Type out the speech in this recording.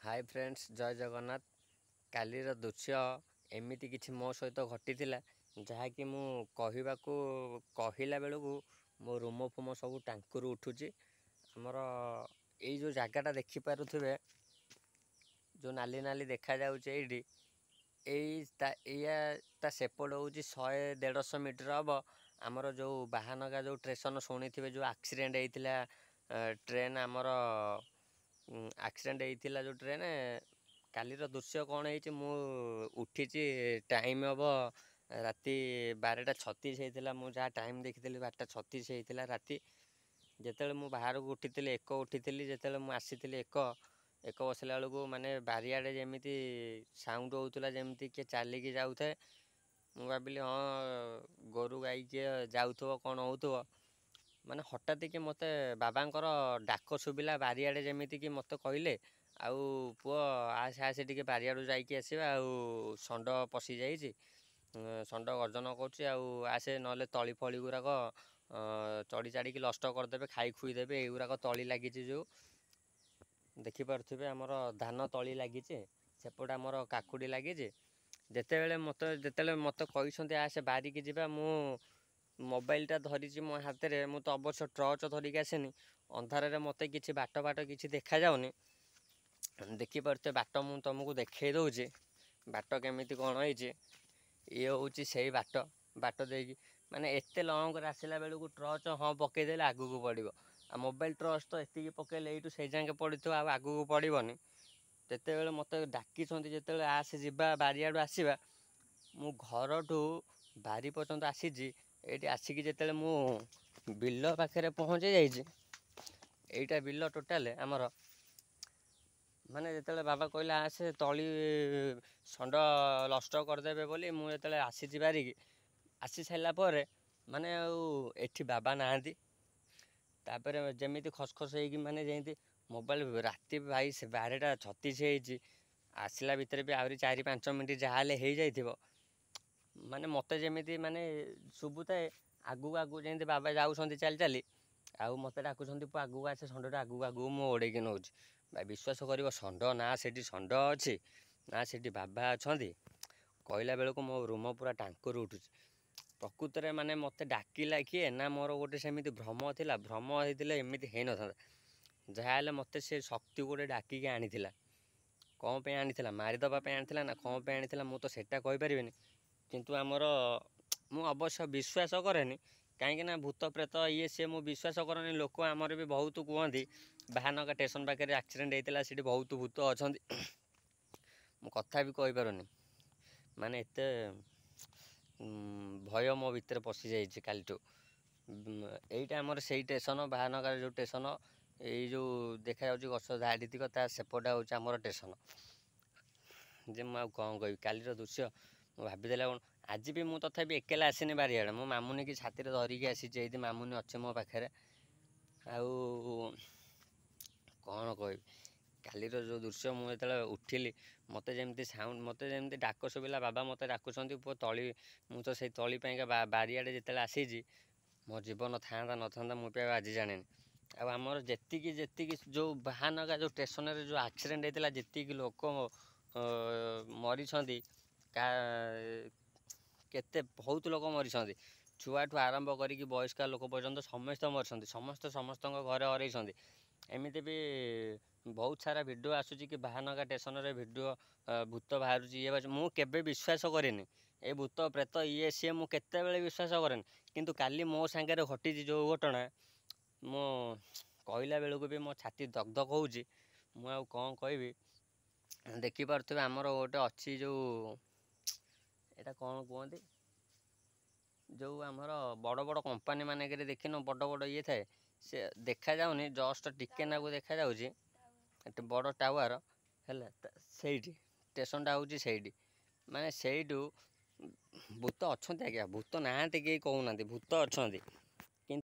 High friends, ଜୟ ଜଗନ୍ନାଥ। କାଲିର ଦୃଶ୍ୟ ଏମିତି କିଛି ମୋ ସହିତ ଘଟିଥିଲା, ଯାହାକି ମୁଁ କହିବାକୁ କହିଲା ବେଳକୁ ମୋ ରୁମ ଫୁମ ସବୁ ଟାଙ୍କୁରୁ ଉଠୁଛି। ଆମର ଏଇ ଯେଉଁ ଜାଗାଟା ଦେଖିପାରୁଥିବେ, ଯେଉଁ ନାଲି ନାଲି ଦେଖାଯାଉଛି ଏଇଠି, ଏଇ ତା ଏଇଆ ତା ସେପଟ ହେଉଛି 100 150 ମିଟର ହେବ ଆମର ଯେଉଁ ବାହାନଗା ଯେଉଁ ଷ୍ଟେସନ ଶୁଣିଥିବେ, ଯେଉଁ ଆକ୍ସିଡେଣ୍ଟ ହେଇଥିଲା ଟ୍ରେନ୍, ଆମର ଆକ୍ସିଡେଣ୍ଟ ହେଇଥିଲା ଯେଉଁ ଟ୍ରେନ୍। କାଲିର ଦୃଶ୍ୟ କ'ଣ ହେଇଛି, ମୁଁ ଉଠିଛି, ଟାଇମ୍ ହେବ ରାତି 12:36 ହେଇଥିଲା। ମୁଁ ଯାହା ଟାଇମ୍ ଦେଖିଥିଲି 12:36 ହେଇଥିଲା ରାତି। ଯେତେବେଳେ ମୁଁ ବାହାରକୁ ଉଠିଥିଲି, ଏକ ଉଠିଥିଲି, ଯେତେବେଳେ ମୁଁ ଆସିଥିଲି ଏକ ଏକ ବସିଲା ବେଳକୁ ମାନେ ବାରିଆଡ଼େ ଯେମିତି ସାଉଣ୍ଡ ହେଉଥିଲା, ଯେମିତି କିଏ ଚାଲିକି ଯାଉଥାଏ। ମୁଁ ଭାବିଲି ହଁ ଗୋରୁ ଗାଈ କିଏ ଯାଉଥିବ, କ'ଣ ହେଉଥିବ। ମାନେ ହଠାତ୍ କି ମୋତେ ବାବାଙ୍କର ଡାକ ଶୁଭିଲା ବାରିଆଡ଼େ, ଯେମିତିକି ମୋତେ କହିଲେ, ଆଉ ପୁଅ ଆସେ ଆସେ ଟିକେ ବାରିଆଡ଼ୁ ଯାଇକି ଆସିବା, ଆଉ ଷଣ୍ଢ ପଶିଯାଇଛି, ଷଣ୍ଢ ଗର୍ଜନ କରୁଛି, ଆଉ ଆସେ, ନହେଲେ ତଳି ଫଳି ଗୁଡ଼ାକ ଚଢ଼ି ଚାଡ଼ିକି ନଷ୍ଟ କରିଦେବେ, ଖାଇ ଖୁଇ ଦେବେ। ଏଇଗୁଡ଼ାକ ତଳି ଲାଗିଛି, ଯେଉଁ ଦେଖିପାରୁଥିବେ ଆମର ଧାନ ତଳି ଲାଗିଛି, ସେପଟେ ଆମର କାକୁଡ଼ି ଲାଗିଛି। ଯେତେବେଳେ ମୋତେ କହିଛନ୍ତି ଆସେ ବାରିକି ଯିବା, ମୁଁ ମୋବାଇଲଟା ଧରିଛି ମୋ ହାତରେ। ମୁଁ ତ ଅବଶ୍ୟ ଟର୍ଚ୍ଚ ଧରିକି ଆସିନି, ଅନ୍ଧାରରେ ମୋତେ କିଛି ବାଟ ବାଟ କିଛି ଦେଖାଯାଉନି। ଦେଖିପାରୁଥିବେ ବାଟ, ମୁଁ ତୁମକୁ ଦେଖେଇ ଦେଉଛି ବାଟ କେମିତି କ'ଣ ହେଇଛି। ଇଏ ହେଉଛି ସେଇ ବାଟ। ବାଟ ଦେଇକି ମାନେ ଏତେ ଲଙ୍ଗରେ ଆସିଲା ବେଳକୁ ଟର୍ଚ୍ଚ ହଁ ପକେଇଦେଲେ ଆଗକୁ ପଡ଼ିବ, ଆଉ ମୋବାଇଲ ଟର୍ଚ୍ଚ ତ ଏତିକି ପକେଇଲେ ଏଇଠୁ ସେଇ ଯାଏଁ ପଡ଼ିଥିବ, ଆଉ ଆଗକୁ ପଡ଼ିବନି। ଯେତେବେଳେ ମୋତେ ଡାକିଛନ୍ତି, ଯେତେବେଳେ ଆସେ ଯିବା ବାରିଆଡ଼ୁ ଆସିବା, ମୁଁ ଘରଠୁ ବାରି ପର୍ଯ୍ୟନ୍ତ ଆସିଛି। ଏଇଠି ଆସିକି ଯେତେବେଳେ ମୁଁ ବିଲ ପାଖରେ ପହଞ୍ଚି ଯାଇଛି, ଏଇଟା ବିଲ ଟୋଟାଲ ଆମର। ମାନେ ଯେତେବେଳେ ବାବା କହିଲେ ଆସେ ତଳି ଷଣ୍ଢ ନଷ୍ଟ କରିଦେବେ ବୋଲି, ମୁଁ ଯେତେବେଳେ ଆସିଛି ବାରିକି, ଆସି ସାରିଲା ପରେ ମାନେ ଆଉ ଏଠି ବାବା ନାହାନ୍ତି। ତାପରେ ଯେମିତି ଖସଖସ ହେଇକି ମାନେ ଯେମିତି ମୋବାଇଲ, ରାତି ଭାଇ ସେ 12:36 ହେଇଛି, ଆସିଲା ଭିତରେ ବି ଆହୁରି 4-5 ମିନିଟ୍ ଯାହା ହେଲେ ହେଇଯାଇଥିବ। ମାନେ ମୋତେ ଯେମିତି ମାନେ ଶୁଭୁଥାଏ ଆଗକୁ ଆଗକୁ ଯେମିତି ବାବା ଯାଉଛନ୍ତି ଚାଲି ଚାଲି, ଆଉ ମୋତେ ଡାକୁଛନ୍ତି, ପୁଅ ଆଗକୁ ଆସେ, ଷଣ୍ଢଟା ଆଗକୁ ଆଗକୁ ମୁଁ ଓଡ଼େଇକି ନେଉଛି। ଭାଇ ବିଶ୍ୱାସ କରିବ, ଷଣ୍ଢ ନା ସେଠି ଷଣ୍ଢ ଅଛି ନା ସେଠି ବାବା ଅଛନ୍ତି, କହିଲା ବେଳକୁ ମୋ ରୁମ ପୁରା ଟାଙ୍କୁରୁ ଉଠୁଛି। ପ୍ରକୃତରେ ମାନେ ମୋତେ ଡାକିଲା କିଏ ନା ମୋର ଗୋଟେ ସେମିତି ଭ୍ରମ ଥିଲା? ଭ୍ରମ ହେଇଥିଲେ ଏମିତି ହେଇନଥାନ୍ତା। ଯାହାହେଲେ ମୋତେ ସେ ଶକ୍ତି ଗୋଟେ ଡାକିକି ଆଣିଥିଲା। କ'ଣ ପାଇଁ ଆଣିଥିଲା? ମାରିଦେବା ପାଇଁ ଆଣିଥିଲା ନା କ'ଣ ପାଇଁ ଆଣିଥିଲା, ମୁଁ ତ ସେଇଟା କହିପାରିବିନି। କିନ୍ତୁ ଆମର ମୁଁ ଅବଶ୍ୟ ବିଶ୍ୱାସ କରେନି, କାହିଁକିନା ଭୂତ ପ୍ରେତ ଇଏ ସିଏ ମୁଁ ବିଶ୍ୱାସ କରେନି। ଲୋକ ଆମର ବି ବହୁତ କୁହନ୍ତି ବାହାନଗା ଷ୍ଟେସନ ପାଖରେ ଆକ୍ସିଡେଣ୍ଟ ହେଇଥିଲା, ସେଠି ବହୁତ ଭୂତ ଅଛନ୍ତି। ମୁଁ କଥା ବି କହିପାରୁନି, ମାନେ ଏତେ ଭୟ ମୋ ଭିତରେ ପଶିଯାଇଛି କାଲିଠୁ। ଏଇଟା ଆମର ସେଇ ଷ୍ଟେସନ, ବାହାନଗାର ଯେଉଁ ଷ୍ଟେସନ, ଏଇ ଯେଉଁ ଦେଖାଯାଉଛି ଗଛ ଧାଡ଼ିତିକ, ତା ସେପଟେ ହେଉଛି ଆମର ଷ୍ଟେସନ। ଯେ ମୁଁ ଆଉ କ'ଣ କହିବି, କାଲିର ଦୃଶ୍ୟ ମୁଁ ଭାବିଦେଲା କ'ଣ। ଆଜି ବି ମୁଁ ତଥାପି ଏକେଲା ଆସିନି ବାରିଆଡ଼େ, ମୁଁ ମାମୁନିକି ଛାତିରେ ଧରିକି ଆସିଛି। ଏଇଠି ମାମୁନି ଅଛି ମୋ ପାଖରେ। ଆଉ କ'ଣ କହିବି, କାଲିର ଯେଉଁ ଦୃଶ୍ୟ, ମୁଁ ଯେତେବେଳେ ଉଠିଲି ମୋତେ ଯେମିତି ସାଉଣ୍ଡ, ମୋତେ ଯେମିତି ଡାକ ଶୁଭିଲା, ବାବା ମୋତେ ଡାକୁଛନ୍ତି ପୁଅ ତଳି। ମୁଁ ତ ସେଇ ତଳି ପାଇଁକା ବାରିଆଡ଼େ ଯେତେବେଳେ ଆସିଛି, ମୋ ଜୀବନ ଥାଆନ୍ତା ନଥାନ୍ତା ମୁଁ ବି ଆଉ ଆଜି ଜାଣିନି। ଆଉ ଆମର ଯେତିକି ଯେତିକି ଯେଉଁ ବାହାନଗା ଯେଉଁ ଷ୍ଟେସନରେ ଯେଉଁ ଆକ୍ସିଡେଣ୍ଟ ହେଇଥିଲା, ଯେତିକି ଲୋକ ମରିଛନ୍ତି, କେତେ ବହୁତ ଲୋକ ମରିଛନ୍ତି, ଛୁଆଠୁ ଆରମ୍ଭ କରିକି ବୟସ୍କ ଲୋକ ପର୍ଯ୍ୟନ୍ତ ସମସ୍ତେ ମରିଛନ୍ତି, ସମସ୍ତେ ସମସ୍ତଙ୍କ ଘରେ ହରେଇଛନ୍ତି। ଏମିତି ବି ବହୁତ ସାରା ଭିଡ଼ିଓ ଆସୁଛି କି ବାହାନଗା ଷ୍ଟେସନରେ ଭିଡ଼ିଓ ଭୂତ ବାହାରୁଛି, ଇଏ ବାହାରୁଛି। ମୁଁ କେବେ ବିଶ୍ୱାସ କରେନି ଏ ଭୂତ ପ୍ରେତ ଇଏ ସିଏ, ମୁଁ କେତେବେଳେ ବିଶ୍ୱାସ କରେନି। କିନ୍ତୁ କାଲି ମୋ ସାଙ୍ଗରେ ଘଟିଛି ଯେଉଁ ଘଟଣା, ମୁଁ କହିଲା ବେଳକୁ ବି ମୋ ଛାତି ଧକ ଧକ ହେଉଛି। ମୁଁ ଆଉ କ'ଣ କହିବି। ଦେଖିପାରୁଥିବେ ଆମର ଗୋଟେ ଅଛି ଯେଉଁ ଏଇଟା କ'ଣ କୁହନ୍ତି, ଯେଉଁ ଆମର ବଡ଼ ବଡ଼ କମ୍ପାନୀ ମାନଙ୍କରେ ଦେଖିନ ବଡ଼ ବଡ଼ ଇଏ ଥାଏ, ସେ ଦେଖାଯାଉନି, ଜଷ୍ଟ ଟିକେ ନାକୁ ଦେଖାଯାଉଛି ଏଠି ବଡ଼ ଟାୱାର ହେଲା, ସେଇଠି ଷ୍ଟେସନଟା ହେଉଛି ସେଇଠି। ମାନେ ସେଇଠୁ ଭୂତ ଅଛନ୍ତି ଆଜ୍ଞା, ଭୂତ ନାହାନ୍ତି କେହି କହୁନାହାନ୍ତି, ଭୂତ ଅଛନ୍ତି।